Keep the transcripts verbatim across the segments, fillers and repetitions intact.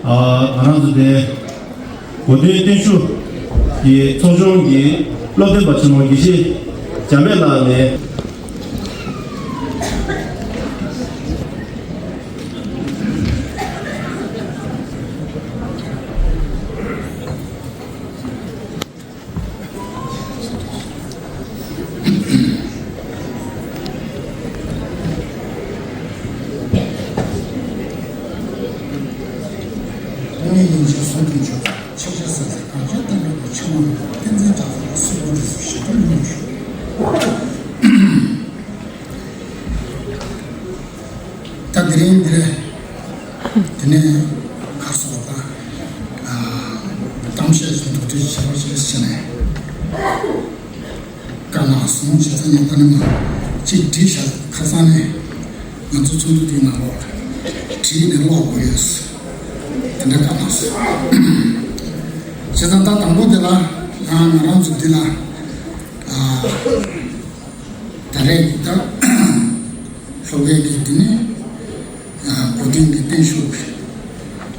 ཨ། ང་རང་ཚོ་དེ་གོ་སྟོན་སྟོན་ཞུ་གི་ཚོགས་ཆུང་གི་སློབ་སྟོན་པ་ཆེན་མོ་དགེ་བཤེས་འཇམ་དཔལ་ལགས་ནས། ཀུན་ལེགས་ཡིན་ཞེས་གསུང་དུ་འཇུག་ཆེ་ཆེ་ས་ས་གང་ཆེ་བསྟན་པའི་ཆེན་མོ་བསྟན་འཛིན་གྲགས་པ་སྲིད་པ་འདི་ཚོ་ཞེ་དྲག་ཡོང་ཞུ། ད་དེ་རིང་འདིར་དེ་ནས་གར་སོགས་པ་དང་གཏམ་བཤད་ཀྱི་འདུག་དུས་བྱ་བ་ཞིག་བྱས་ནས་བཀའ་གནང་སོང་། བྱས་ཙང་ངས་ད་ནི་མ་གཅིག་བྲིས་བཞག་ཁ་སང་ནས་ང་ཚོ་ཚོགས་འདུ་དེའི་ནང་ལོགས་བྲིས་ནས་ཀློག་དགོས་ཡོད། དེ་འདྲ་བཀའ་གནང་སོང་། བྱས་ཙང་ད་དང་པོ་དེ་ལ་ང་རང་ཚོ་འདི་ལ་ད་རེས་ཀྱི་ད་ལྷོ་ཁའི་གི་འདི་ནས་གོ་སྟོན་གྱི་བརྟན་བཞུགས་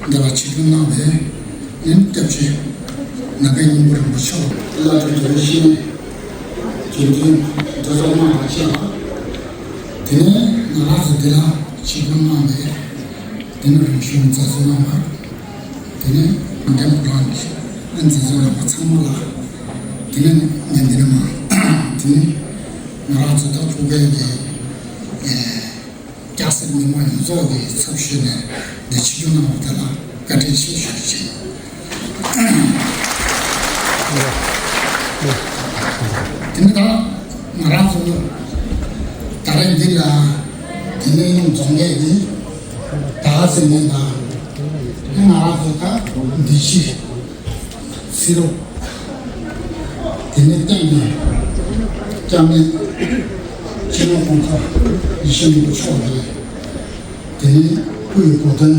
འདི་ལ་ཆིབས་བསྒྱུར་གནང་བའི་ཡིན་སྐྱབས་རྗེ་ནཱ་ག་སྙིང་པོ་རིན་པོ་ཆེ་བླ་སྤྲུལ་རྡོ་རྗེ་འཆང་དགེ་འདུན་རྡོ་རྗེ་དམར་བ་བཅས་ལ། དེ་ནས་ང་རང་ཚོ་འདི་ལ་ཆིབས་བསྒྱུར་གནང་བའི་དེ་ནས་རིམ་བཞིན་མཛད་གཙོ་རྣམ་པ། དེ་ནས་འདེམས་བུ་རང་གི་ཨན་ཙི་ཙི་ར་བ་ཚང་མ་ལ། དེ་ནས་ངས་འདི་ནས་མ། དེ་ནས་ང་རང་ཚོ་ད་ཕུག་གལ་གྱི་ཨེ་སྐྱ་སེར་མི་མང་ཡོངས་རྫོགས་ཀྱི་ཚབ་ཞུས་ནས་འདི་ཆིབས་བསྒྱུར་གནང་བ་དེ་ལ་བཀའ་དྲིན་ཆེ་ཞུ་རྒྱུ་ཡིན། དེ་ནས་ད་ང་རང་ཚོ་ད་རེས་འདི་ལ་དེ་ནས་འཛོམས་མཁན་འདི་ད་ཟེར་མཁན་དང་ང་རང་ཚོ་ད་འདི་ཕྱི། སི་རོ། དེ་ནས་སྟེང་ནས་སྐྱབས་གནས་སྤྱི་ནོར་༸གོང་ས་ཡེ་ཤེས་མགོན་པོ་མཆོག་གིས་དེ་ནས་སྐུ་ཡི་གོ་སྟོན་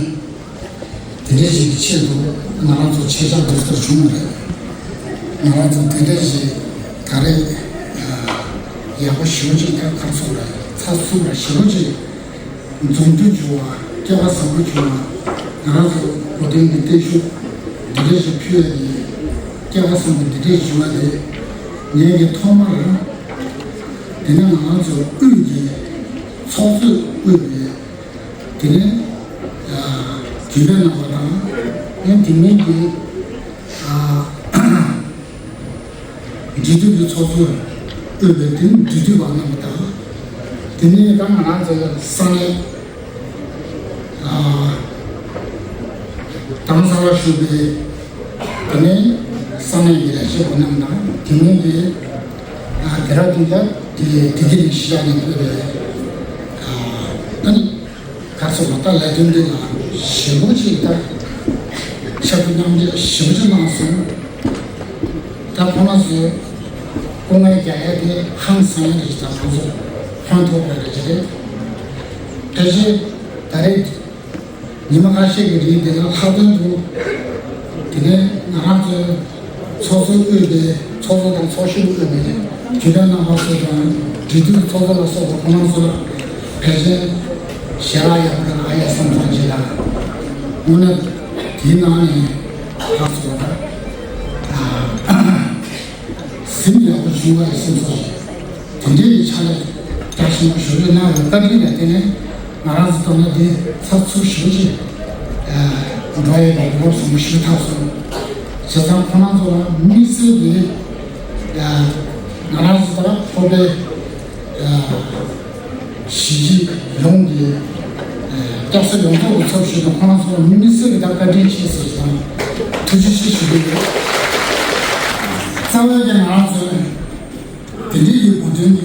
དེ་འདྲ་ཞིག་གི་ཆེད་དུ་ང་རང་ཚོ་ཆེད་བཅར་འགྲོ་ཐུབ་བྱུང་བ་རེད། ང་རང་ཚོ་དེ་འདྲ་ཞིག་ད་རེས་ཡག་པོ་ཞེ་པོ་ཅིག་ད་གར་སོང་རེད། ཚགས་ཚུད་པ་ཞེ་པོ་ཅིག་འཛོམས་འདུ་བྱུང་བ་སྐལ་བ་བཟང་པོ་བྱུང་བ། ང་རང་ཚོ་གོ་སྟོན་གྱི་བརྟན་བཞུགས་འདི་འདྲ་ཞིག་ཕུལ་བ་ནི་སྐལ་བ་བཟང་པོ་འདི་འདྲ་ཞིག་བྱུང་བ་དེ་ངས་ཀྱི་ཐོག་མར་དེ་ནས་ང་རང་ཚོ་དབུས་ཀྱི་ཚོགས་གཙོས་དབུས་པའི་དེ་ནས་རྒྱུད་པའི་རྣམ་པ་དང་ཡང་དེ་མིན་གྱི་འབྲེལ་མཐུད་ཀྱི་ཚོགས་གཙོས་དབུས་པའི་དེ་ནས་འབྲེལ་མཐུད་པ་རྣམ་པ་དང་། དེ་ནས་ད་ང་རང་ཚོ་ས་གནས་དང་ས་ལ་བཞུགས་པའི་དེ་ནས་ས་གནས་ཀྱི་ལས་བྱེད་པ་རྣམས་དང་དེ་ནས་ཀྱི་དེ་ར་དུ་ད་དེ་དེ་གི་ནས་གཞིས་ཆགས་ནས་ཕེབས་པའི་ཨ་ནི། ག་ཚོད་ལ་ད་ལས་དོན་འདི་ལ་ཞེ་པོ་ཅིག་ད་ཕྱར་གྲུ་མཉམ་འདེགས་ཞེ་པོ་ཅིག་གནང་སོང་། ད་ཁོ་ན་ཚོས་སྐུ་ངལ་རྒྱག་ཡ་དེ་ཧང་སང་ཡ་རེད། ད་ང་ཚོ་ཕན་ཐོགས་པ་རེད་ཅེས་རེད། ཕལ་ཆེར་ད་རེས་ཉི་མ་ཁ་ཤས་ཀྱི་རིང་འདི་ལ་ལྷག་དོན་དུ་དེ་ནས་ང་རང་ཚོའི་ ཚོགས་གཙོ་དབུས་པའི་ཚོགས་གཙོ་དང་ཚོགས་གཞོན་དབུས་པའི་དུས་དྲན་རྣམ་པ་ཚོ་དང་འབྲེལ་མཐུད་ཚོགས་གཙོ་ལ་སོགས་པ་ཁོང་རྣམ་ཚོ་ལ་ཕལ་ཆེར་ཞལ་ལག་ཡག་པོ་དང་ཨ་ཡ་བསམ་ཚོར་བྱེད་ལ། དངོས་གནས་དེའི་ནང་ནས་ང་ཚོ་ལ་སེམས་ཡག་པོ་བྱུང་བ་ཡི་སེམས་ཚོར་ཞིག་དེ་འདྲའི་ཡི་ཕྱག་ལས་རྒྱ་ཆེན་པོ་ཞུ་རྒྱུ་གནང་བའི་བཀའ་དྲིན་ལ་བརྟེན་ནས་ང་རང་ཚོ་ཐོག་ནས་འདི་ཚགས་ཚུད་ཞུ་ཞིག་འགྲོ་ཡས་པའི་སློབ་གསོ་མ་ཞུ་ཐབས་སོང་། བྱས་ཙང་ཁོང་རྣམ་ཚོ་ལ་དམིགས་བསལ་གྱིས་ང་རང་ཚོ་ལ་ཁོ་པའི་གཞིས་བྱེས་ཡོངས་ཀྱི་སྐྱབས་ས་ཡོངས་རྫོགས་ཀྱི་ཚབ་ཞུས་ནས་ཁོང་རྣམ་ཚོ་ལ་དམིགས་བསལ་གྱི་ད་བཀའ་དྲིན་ཆེ་ཟེར་ཞིང་ཐུགས་རྗེ་ཆེ་ཞུ་གི་ཡོད། རྩ་བའི་གི་ང་རང་ཚོའི་དེ་འདྲའི་ཡི་གོ་དོན་གྱི་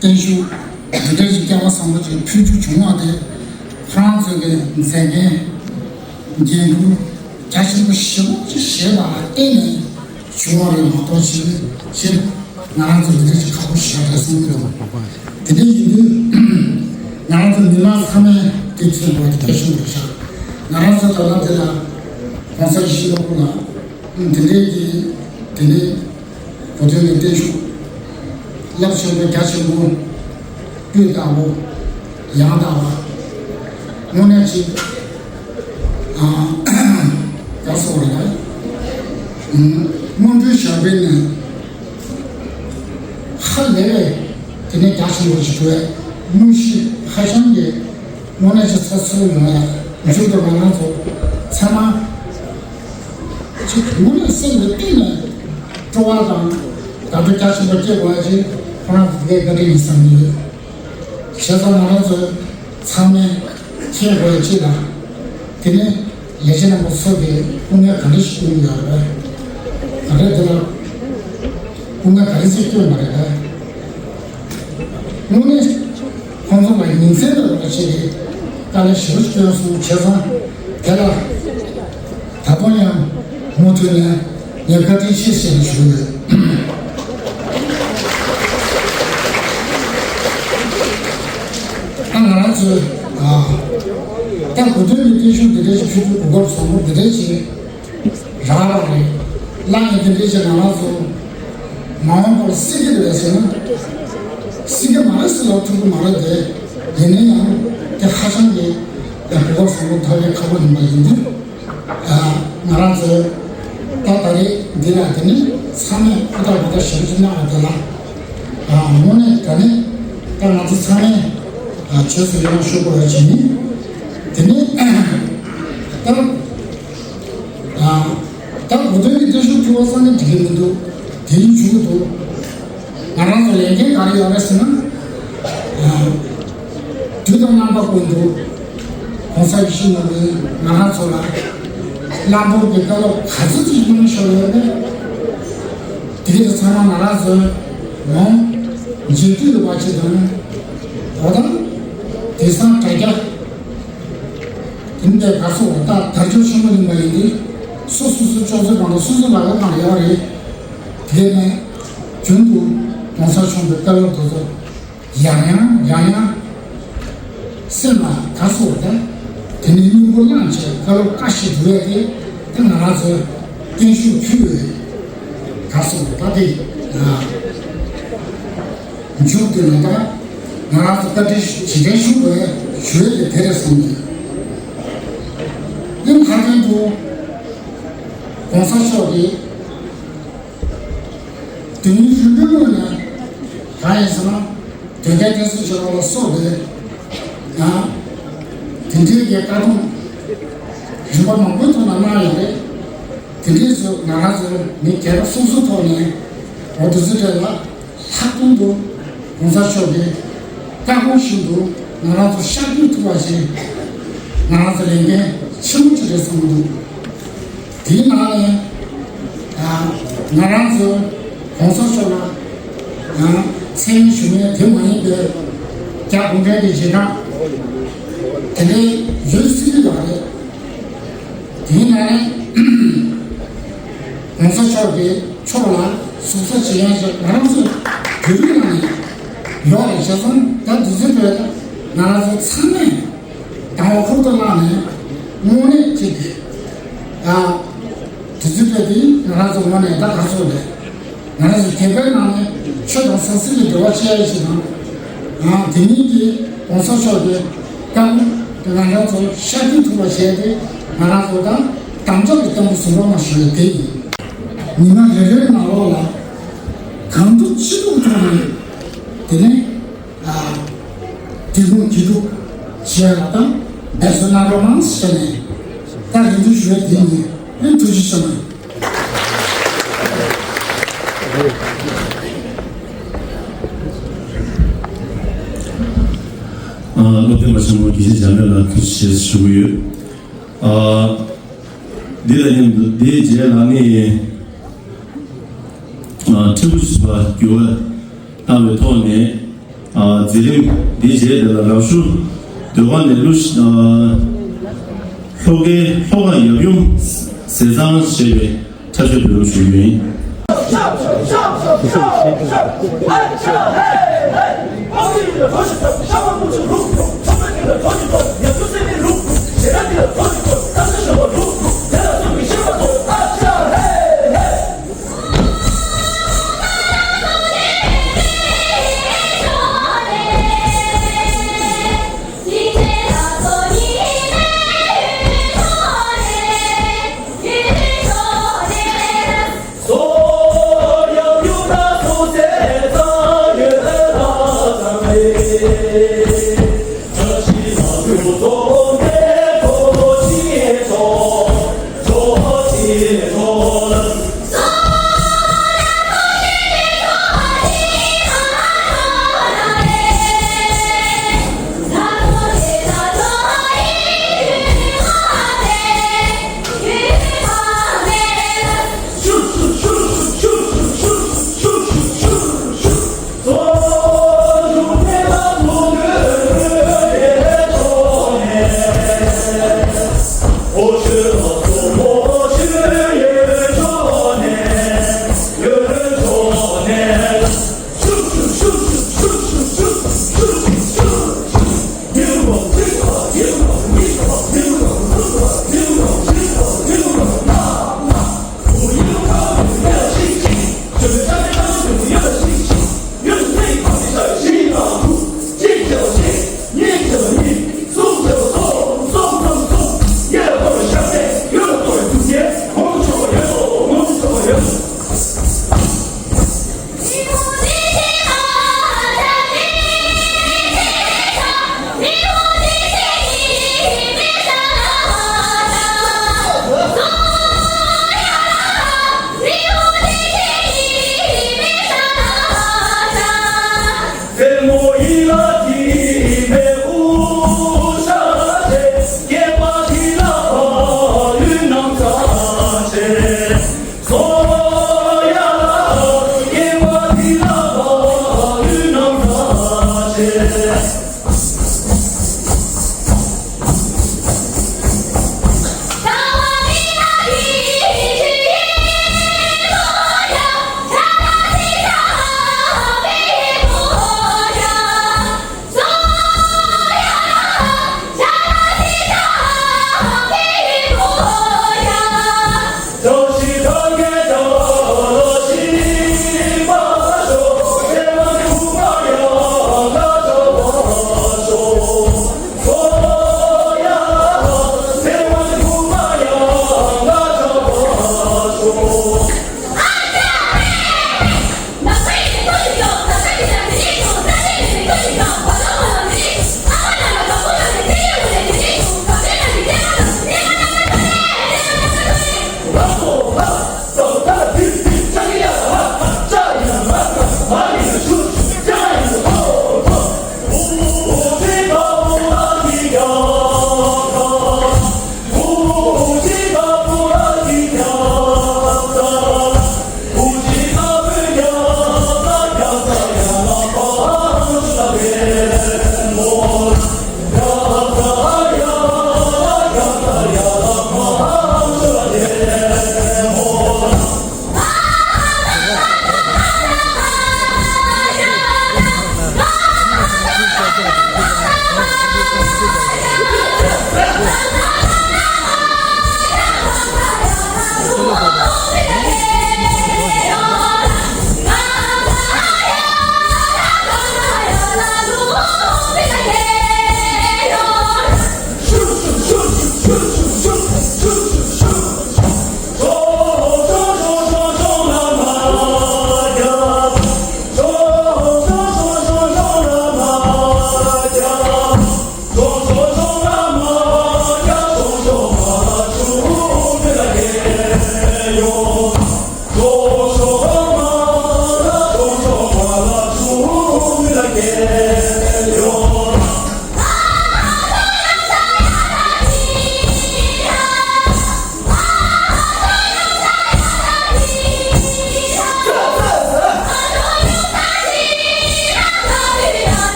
བརྟན་བཞུགས་འདི་འདྲ་ཞིག་སྐལ་བ་བཟང་པོ་ཅིག་ཕུལ་རྒྱུ་བྱུང་བ་དེ་ཁོ་རང་ཚོའི་གི་མཛད་འགན་འགན་འཁུར་རྒྱ་ཆེན་པོ་ཞེ་པོ་ཅིག་བཞེས་པ་ལ་བརྟེན་ནས་བྱུང་བ་རེད་མ་གཏོགས་ཕྱིར་ཕྱིར་ང་རང་ཚོ་འདི་འདྲ་ཞིག་ཁག་པོ་ཞེ་དྲག་རེད་བསམ་གྱི་འདུག་དེ་འདྲ་ཡིན་དུས་ང་རང་ཚོ་མི་མང་ཚང་མས་དེ་མཁྱེན་དགོས་དེ་གལ་ཆེན་པོ་རེད་ཤག་ང་རང་ཚོ་ད་ལྟ་འདི་ལ་གོང་ས་ཡིད་བཞིན་ནོར་བུ་ལགས་འདི་འདྲའི་གི་དེ་ནས་གོ་དོན་གྱི་བརྟན་བཞུགས་རླབས་ཆེན་པོ་རྒྱ་ཆེན་པོ་སྤུས་དག་པོ་ཡང་དག་པ་དངོས་གནས་ཅིག་ཨ་ག་སོགས་རེད་ལ་སྔོན་འགྲོའི་ཞབས་པད་ནས་ཧ་ལས་པའི་དེ་ནས་རྒྱ་ཆེན་པོ་ཞིག་འགྲོ་བའི་དངོས་གཞི་ཧ་ཅང་གི་དངོས་གནས་ཅིག་ཚགས་ཚུད་ཡོང་ཡ་མཇུག་ཏུ་ང་རང་ཚོ་ཚང་མ། ཅིག་དངོས་གནས་སེམས་ཀྱི་གཏིང་ནས་སྤྲོ་བ་དང་དགའ་སྤྲོ་རྒྱ་ཆེན་པོ་སྐྱེ་དགོས་ཡ་ཅིག་ཁོ་རང་ཚོ་དེ་བཀའ་དྲིན་ཡིན་བསམ་གྱི་ཡོད། བྱས་ཙང་ང་རང་ཚོ་ཚང་མས་མཁྱེན་དགོས་ཡ་ཅིག་ལ། དེ་ནས་ལས་བྱེད་རྣམ་པ་ཚོ་གིས་སྐུ་ངལ་ག་འདྲ་ཞིག་བསྐྱོན་ཡོད་རེད། ད་རེས་འདི་ལ་སྐུ་ངལ་ག་རེ་ཞིག་བསྐྱོན་པ་རེད་པས། དངོས་གནས་ཁོང་ཚོ་ལ་ཉིན་མཚན་དུ་རོགས་བྱེད་ཀྱི་དཀའ་ལས་ཞེ་པོ་བསྐྱོན་སོང་བྱས་ཙང་དེ་ལ་ད་དུང་ཡང་མུ་མཐུད་ནས་ངས་བཀའ་དྲིན་ཆེ་ཞེས་ཞུ་ཡོད། ད་ང་རང་ཚོས་ད་གོ་དོན་གྱི་བརྟན་བཞུགས་འདི་འདྲ་ཞིག་ཕུལ་རྒྱུ་གོ་སྐབས་བཟང་པོ་འདི་འདྲ་ཞིག་རག་པ་རེད། གླ་ཡིན་དེ་འདྲའི་ཞིག་ང་རང་ཚོ་མ་འོངས་པར་སྲིད་ཀྱི་རེད་ཟེར་ན་སྲིད་ཀྱི་མ་རེད་ཟེར་ལབ་ཐུབ་ཀྱི་མ་རེད་དེ། ཡིན་ན་ཡང་དེ་ཧ་ཅང་གི་ཡང་གོ་སྐབས་བཟང་པོ་ཐོབ་པའི་ཁ་ཕོ་ཡིན་པ་ཡིན་དུས། ང་རང་ཚོས་ད་ད་རེས་འདི་ལ་དེ་ནི་ཚང་མས་ཧུར་ཐག་ཧུར་ཐག་ཞབས་ཕྱི་གནང་བ་དེ་ལ་དངོས་གནས་ད་ནི་ད་ང་ཚོ་ཚང་མས་རྗེས་སུ་ཡི་རང་ཞུ་དགོས་པ་ཅིག་ཡིན། དེ་ནི་ད། ད་གོ་དོན་གྱི་བརྟན་བཞུགས་ཕུལ་བ་ཙམ་ནས་འགྲིག་གི་མི་འདུག་དེ་རིང་བྱུང་གི་འདུག་ང་རང་ཚོ་ལས་འགན་ག་རེ་ཡོད་རེད་ཟེར་ན། དུས་དང་རྣམ་པ་ཀུན་ཏུ་གོང་ས་ཡིད་བཞིན་ནོར་བུས་ང་རང་ཚོ་ལ་བླང་དོར་གྱི་བཀའ་སློབ་ག་ཚོད་ཅིག་གནང་ཤོར་ཡོད་མེད། དེ་ག་ཚང་མ་ང་རང་ཚོའི་ངོ་མཇལ་དུས་ལ་བ་ཅི་དང་། འོ་ད་དེང་སང་དྲ་རྒྱ། དེ་འདྲའི་ག་ཚོད་འོ་ད་དར་ཁྱབ་ཆེན་པོ་ཡིན་པ་ཡིན་དུས་སོ་སོ་སོའི་སྤྱོད་ཚུལ་གང་དང་སོ་སོའི་ལག་ལེན་གང་ཡོད་རེད། དེ་ནས་རྒྱུན་དུ་གོང་ས་མཆོག་གི་བཀའ་སློབ་དེ་ཚོ་ཡང་ཡང་ཡང་ཡང་སེམས་ལ་ག་ཚོད་འོ་ད་དེ་ནས་སྙིང་པོ་བླངས་བྱས་བཀའ་སློབ་བཀའ་བཞིན་སྒྲུབ་ཡས་དེ་དེ་ང་རང་ཚོའི་བརྟན་བཞུགས་ཕུལ་བའི་ག་ཚོད་འོ་ད་དེ། མཇུག་དེ་ལ་ད་ང་རང་ཚོ་བཀའ་དྲིན་ཇི་ལྟར་ཞུ་དགོས་ཞུ་ཡས་དེ་དེ་རེད་བསམ་གྱི། དེ་ཁ་ཏོན་དུ་གོང་ས་མཆོག་གིས་དུས་ཡུན་རིང་པོའི་སྔོན་ནས་གང་ཡིན་ཟེར་ན་དོལ་རྒྱལ་བསྟན་སྲིད་ཆོས་ལ་སོགས་པའི་ཡང་དེ་འབྲེལ་གྱི་བཀའ་དྲུང་རིམ་པ་མང་པོའི་ཐོག་ནས་གནང་ཡོད་རེད། དེ་འདྲའི་ཚོ་ང་རང་ཚོ་མི་སྒེར་སོ་སོའི་ཐོག་ནས་འོ་དེ་ཚོ་གྲས་ལ། ལྷག་དོན་དུ་གོང་ས་མཆོག་གི་བཀའ་དགོངས་བཞིན་དུ་ང་རང་ཚོ་ཤར་བསྐྱོད་ཐུབ་པ་ཞིག་ང་རང་ཚོ་ལས་འགན་ཆེན་པོ་ཅིག་རེད་བསམ་གྱི་འདུག་དེའི་ནང་ནས་ང་རང་ཚོ་གོང་ས་མཆོག་ལ་མཚན་སྨད་ཞུ་མཁན་དེ་མ་ཡིན་པའི་རྒྱ་གུང་ཁྲན་གྱི་རྗེས་འབྲང་དེ་འདྲའི་ཡོད་སྲིད་ཀྱི་ཡོད་རེད། དེའི་ནང་ནས་གོང་ས་མཆོག་གི་ཕྱོགས་ལ་ཟུར་ཟ་བྱེད་མཁན་ཞིག་ང་རང་ཚོའི་བོད་རིགས་ནང་ནས་ཡོད་རེད། བྱས་ཙང་ད་དུས་ཚོད་དེ་ང་རང་ཚོ་ཚང་མས་དང་བ་ཧུར་ཐག་བླངས་ནས་དངོས་གནས་ཅིག་གི་ཨ་ དེ་ཚོའི་གྲས་དེ་ང་རང་ཚོ་ངོས་ནས་ད་ག་ཚོད་རེད། ང་རང་ཚོ་དད་པའི་ནང་ནས་ཆོས་དང་ཟང་ཟིང་གི་འབྲེལ་བ་ཆེ་ཡ་ཞིག་དང་། ང་དེ་ཉིད་ཀྱི་༸གོང་ས་མཆོག་གི་བཀའ་དམ་དེ་ང་རང་ཚོ་ཤར་སྐྱོད་ཐུབ་པ་བྱས་ཏེ། ང་རང་ཚོ་དང་དམ་བཅའ་གི་གཏན་པ་བཟུང་རོགས་གནང་ཞུ་ཡ་དེ་ཡིན། ཉི་མ་རེ་རེའི་ནང་ལོགས་ལ་གང་ཐུབ་ཅི་ཐུབ་ཐོག་ནས་དེ་ནས་ཨ་དེ་ཁུངས་དེ་ཐུབ་བྱས་ལ་དང་འབད་བརྩོན་གནང་རོགས་གནང་ཟེར་ནས་ད་རེ་འདུན་ཞུ་ཡ་དེ་ཡིན། ཨེ་ཐུགས་རྗེ་ཆེ་གནང་། ཨ་སློབ་སྟོན་པ་ཆེན་མོ་དགེ་བཤེས་འཇམ་དཔལ་ལགས་ཐུགས་རྗེ་ཆེ་ཞུ་གི་ཡོད། ཨ་འདི་ལ་ཡིན་འདིའི་རྗེས་ལ་ནི་ཨ་ཁྲི་པོ་ཆེ་པ་འགྱུར་བ་བཏང་བའི་ཐོག་ནས། ཨ་མཛད་རིམ་འདིའི་རྗེས་དེ་ལ་རབ་ཞུ་ཟློས་གར་ནས་གླུ་ཨ་ལྷོ་ཁའི་ལྷོ་ཁ་ཡབ་ཡུམ་ཟས་གཙང་ཞེས་པའི་ཁྲ་ཆོས་བོད་ལུགས་ཞུ་རྒྱུ་ཡིན།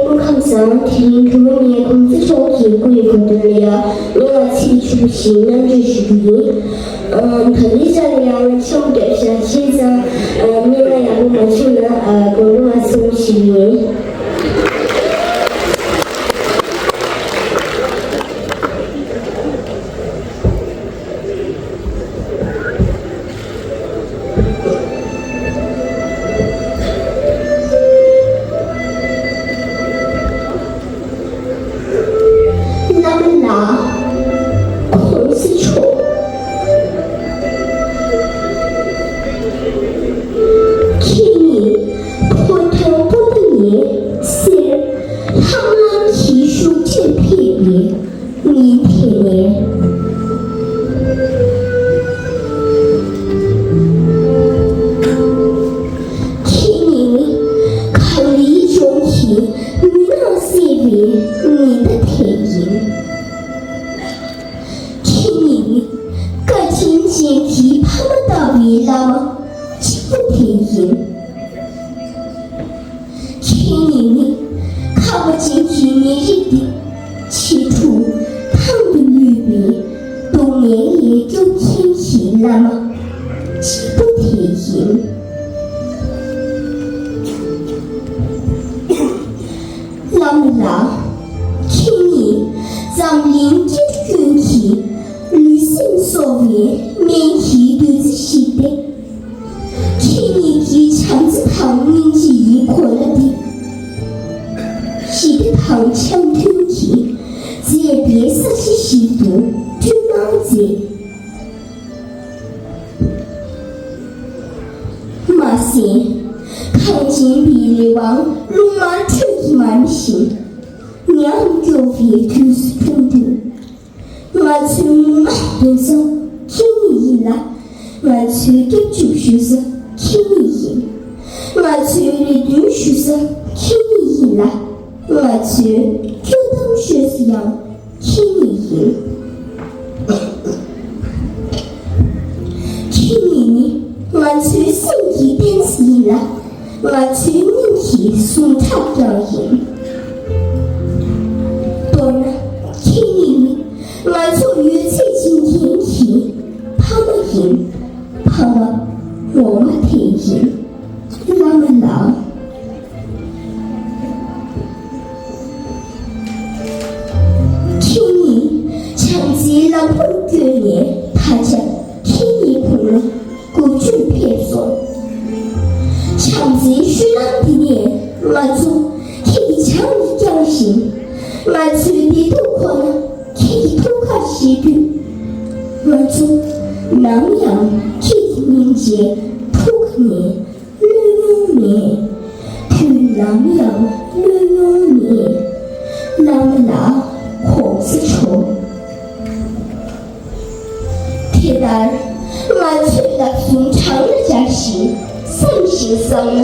སྐུ་ཁམས་བཟང་། དེ་རིང་གུས་མོ་ངས་གོང་ས་མཆོག་གི་སྐུའི་གོ་སྟོན་ལ་ཡང་ངས་ཚིག་ཕྱུག་པོ་ཞིག་རྣམ་འགྱུར་ཞུ་རྒྱུ་ཡིན། ཨམ། ད་ལྟའི་ཆར་ལ་ཡང་འཆམ་རྒྱག་བཞག་བྱས་ཙང་། ཨ། སྨན་བླ་ཡག་པོ་མ་བྱུང་ན། ཨ། དགོངས་པ་མ་ཚོམ་ཞིག་ཡིན། བླ་མ་ལགས། གོང་ས་མཆོག་ཁྱེད་ཉིད་ཕོ་བྲང་པོ་ཏཱ་ལའི་གསེར་ལྷ་ལམ་གྱི་བཞུགས་ཁྲིར་ཕེབས་པའི་ཉིན་དེ་ནས། ཁྱེད་ཉིད་གངས་རིའི་ལྗོངས་ཀྱི་མུན་ནག་སེལ་བའི་ཉི་ཟླ་དེ་ཡིན། ཁྱེད་ཉིད་བཀའ་དྲིན་ཅན་གྱི་ཕ་མ་ལྟ་བུའི་བླ་མ་གཅིག་པུ་དེ་ཡིན། ཁྱེད་ཉིད་ནི་ཁ་བ་ཅན་གྱི་མི་རིགས་འདི་ཕྱི་དྲོ་ཐང་དུ་ལུས་པའི་སྡུག་བསྔལ་ལས་སྐྱོབ་མཁན་གྱི་བླ་མ་གཅིག་པུ་དེ་ཡིན། བླ་མ་ལགས། ཁྱེད་ཉིད་འཛམ་གླིང་སྤྱི་ཀུན་གྱི་ལུས་སེམས་གསོ་བའི་སྨན་གྱི་བདུད་རྩི་ཞིག་སྟེ། ཁྱེད་ཉིད་ཀྱི་བྱམས་བརྩེ་དང་སྙིང་རྗེ་ཡི་གོ་ལ་འདི། ཞི་བདེ་དང་འཆམ་མཐུན་གྱིས་མཛེས་པའི་ས་གཞི་ཞིག་ཏུ་སྤྲུལ་གནང་མཛད། མ་ཟད། གངས་ཅན་པའི་ལས་དབང་རླུང་དམར་ཁྲོད་ཀྱི་མར་མེ་བཞིན་ཉམས་སྐྱོ་བའི་དུས་སུ་འཁྲུངས་དུས། ང་ཚོའི་ངོ་མ་འདོན་ས་ཁྱེད་ཉིད་ཡིན་ལ། ང་ཚོའི་སྐྱབས་འཇུག་ཞུ་ས་ཁྱེད་ཉིད་ཡིན། ང་ཚོའི་རེ་འདུན་ཞུ་ས་ཁྱེད་ཉིད་ཡིན་ལ། ང་ཚོའི་སྐྱོ་གཏམ་ཤོད་ས་ཡང་ཁྱེད་ཉིད་ཡིན། ཁྱེད་ཉིད་ནི་ང་ཚོའི་སེམས་ཀྱི་གཏིང་ས་ཡིན་ལ། ང་ཚོའི་སྙིང་གི་ཟུངས་ཁྲག་ཀྱང་ཡིན། མདོར་ན་ཁྱེད་ཉིད་ནི་ང་ཚོ་ཡོད་ཚད་སྦྱིན་མཁན་གྱི་ཕ་མ་ཡིན། ཕ་མ་ངོ་མ་དེ་ཡིན། བླ་མ་ལགས། ཁྱེད་ཉིད་བྱམས་བརྩེའི་ལམ་བུར་བསྐྱོད་ནས་ད་ཆ་ཁྱེད་ཉིད་ཁོང་ལ་སྒུག་ཆུར་ཕེབས་སོང་། བྱམས་བརྩེའི་བཤུལ་ལམ་འདི་ནས་ང་ཚོ་ཁྱེད་ཀྱི་བྱང་ལ་བརྐྱངས་ཤིང་། ང་ཚོའི་བདེ་སྡུག་ཁོ་ན་ཁྱེད་ཀྱི་ཐུགས་ཁར་བཞེས་དུས། ང་ཚོ་ནམ་ཡང་ཁྱེད་ཀྱི་སྙིང་རྗེའི་ཐུགས་ཁ་ནས་ལྷོད་མྱོང་མེད། དུས་ནམ་ཡང་ལྷོད་མྱོང་མེད། བླ་མ་ལགས། གོང་ས་མཆོག་དེ་ལྟར་ང་ཚོས་ལག་ཟུང་བྲང་ལ་སྦྱར་ཞིང་བསམ་ཞིང་བསམ་ན།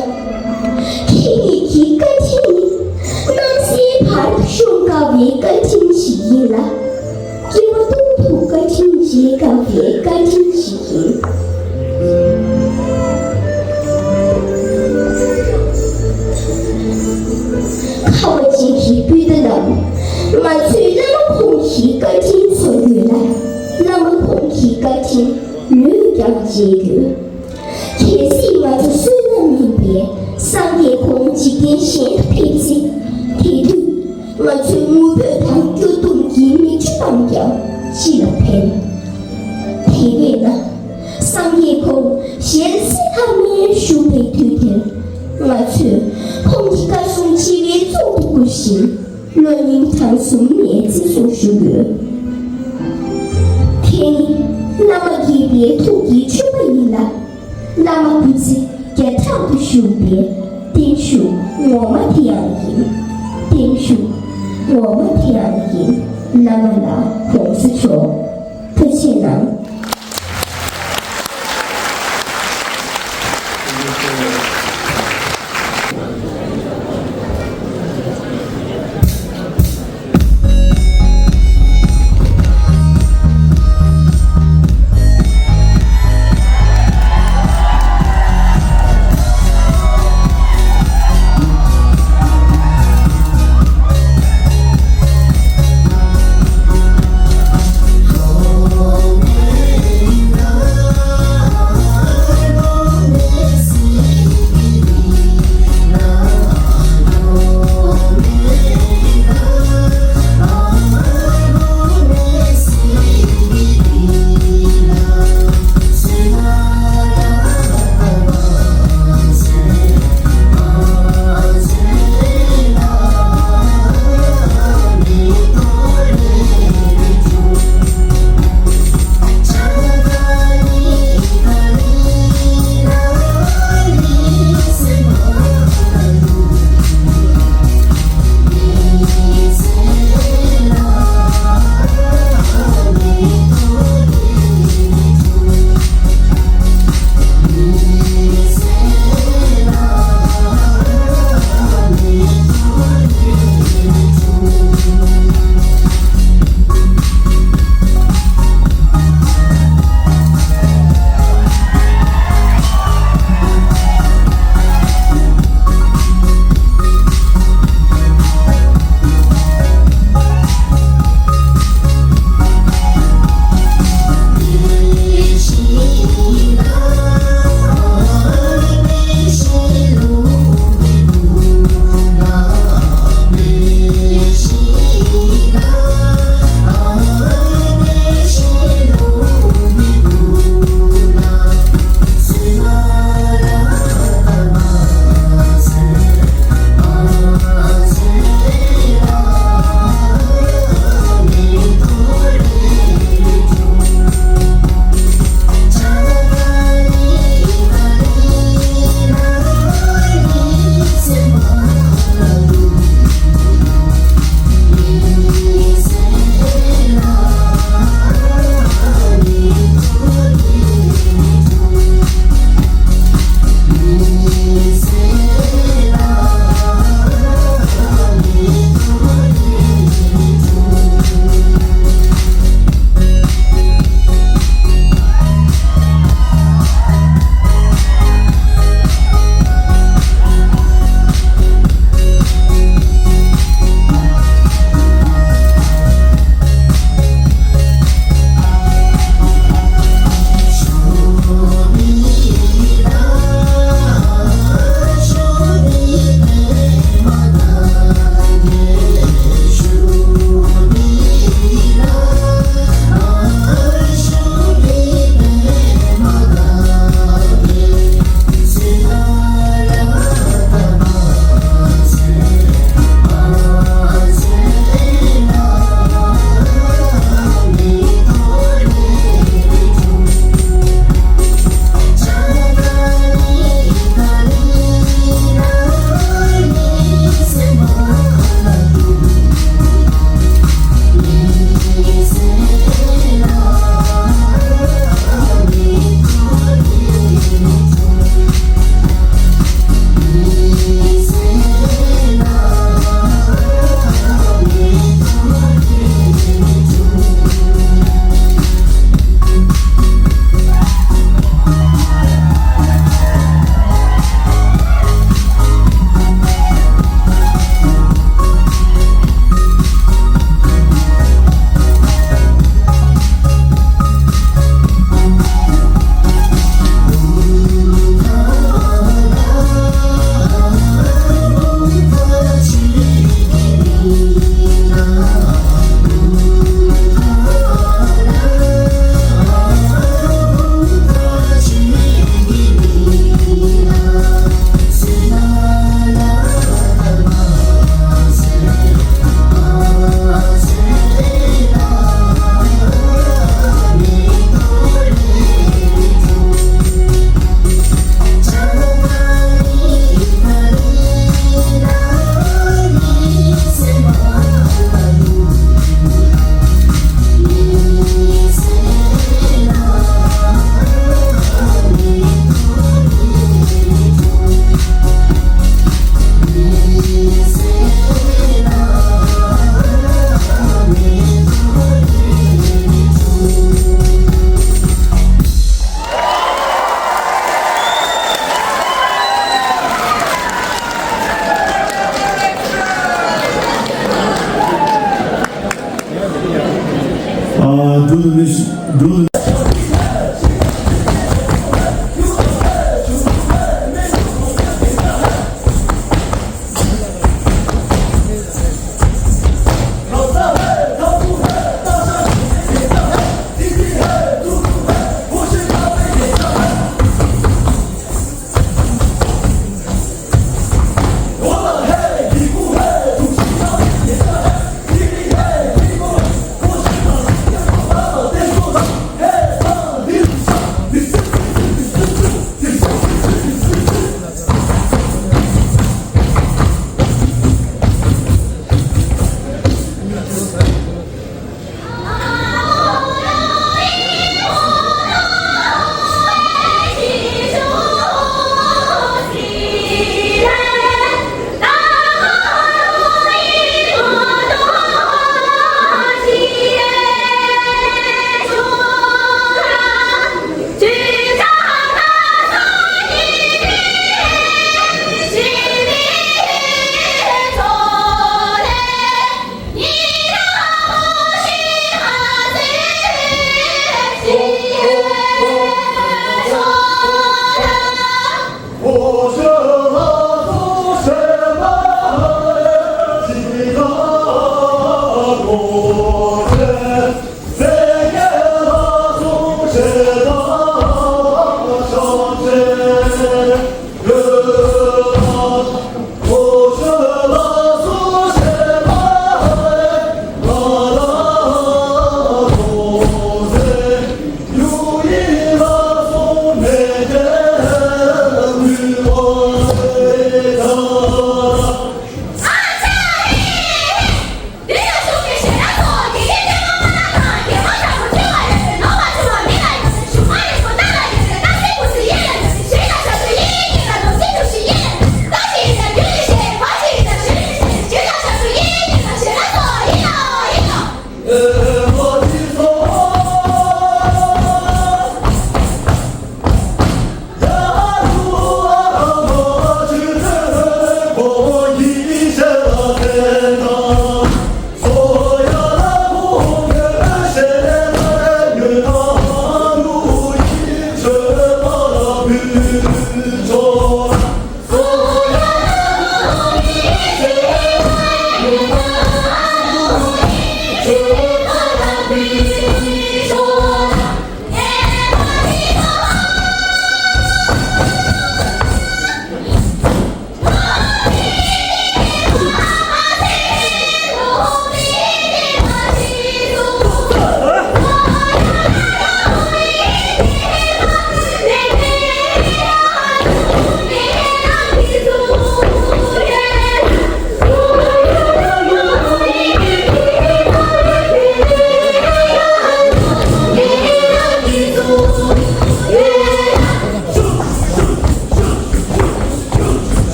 ཁྱེད་ཉིད་ཀྱི་བཀའ་དྲིན་ནི་གནམ་སའི་བར་དུ་ཤོང་དཀའ་བའི་བཀའ་དྲིན་ཞིག་ཡིན་ལ། སྐྱེ་བ་སྟོང་དུ་བཀའ་དྲིན་འཇལ་དཀའ་བའི་བཀའ་དྲིན་ཞིག་ཡིན། ཁ་བ་ཅན་གྱི་སྤུན་ཟླ་རྣམས། ང་ཚོའི་བླ་མ་ཁོང་གི་བཀའ་དྲིན་ཚོར་ཡོད་ལ། བླ་མ་ཁོང་གི་བཀའ་དྲིན་ལོས་ཀྱང་འཇལ་དགོས། གལ་སྲིད་ང་ཚོ་བསོད་ནམས་མིན་པས་སངས་རྒྱས་ཁོང་འཇིག་རྟེན་གཞན་དུ་ཕེབས་ཚེ། དེ་དུས་ང་ཚོའི་ངུ་འབོད་དང་སྐྱོ་གདུང་གི་མིག་ཆུ་རྣམས་ཀྱང་ཅི་ལ་ཕན། དེ་བས་ན། སངས་རྒྱས་ཁོང་ཞལ་གསེར་ལྷམ་མེར་བཞུགས་པའི་དུས་དེར། ང་ཚོས་ཁོང་གི་བཀའ་གསུང་ལྕི་བའི་གཙུག་ཏུ་བཀུར་ཞིང་། བློ་སྙིང་བྲང་གསུམ་ནས་བརྩི་སྲུང་ཞུ་དགོས། དེ་ནི་བླ་ བླ་མ་དགྱེས་པའི་ཐུགས་ཀྱི་མཆོད་པ་ཡིན་ལ། བླ་མ་སྐུ་ཚེ་བརྒྱ་ཕྲག་ཏུ་བཞུགས་པའི་བརྟན་བཞུགས་ངོ་མ་དེ་ཡང་ཡིན། བརྟན་བཞུགས་ངོ་མ་དེ་ཡང་ཡིན། བླ་མ་ལ་གོང་ས་མཆོག་ཐུགས་རྗེ་གནང་།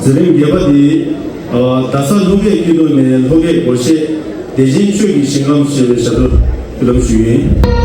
འཛིན་རིམ་བརྒྱད་པ་འདི། རྡ་ས་ལྷུན་རྒྱས་སྐྱིད་སྡུག་ནས་ལྷུན་རྒྱས་སྒོར་གཞས་བདེ་ཆེན་ཆོས་ཀྱི་ཞིང་ཁམས་ཞེས་པའི་ཞབས་བྲོ་ཞུ་ལམ་ཞུས་ཡིན།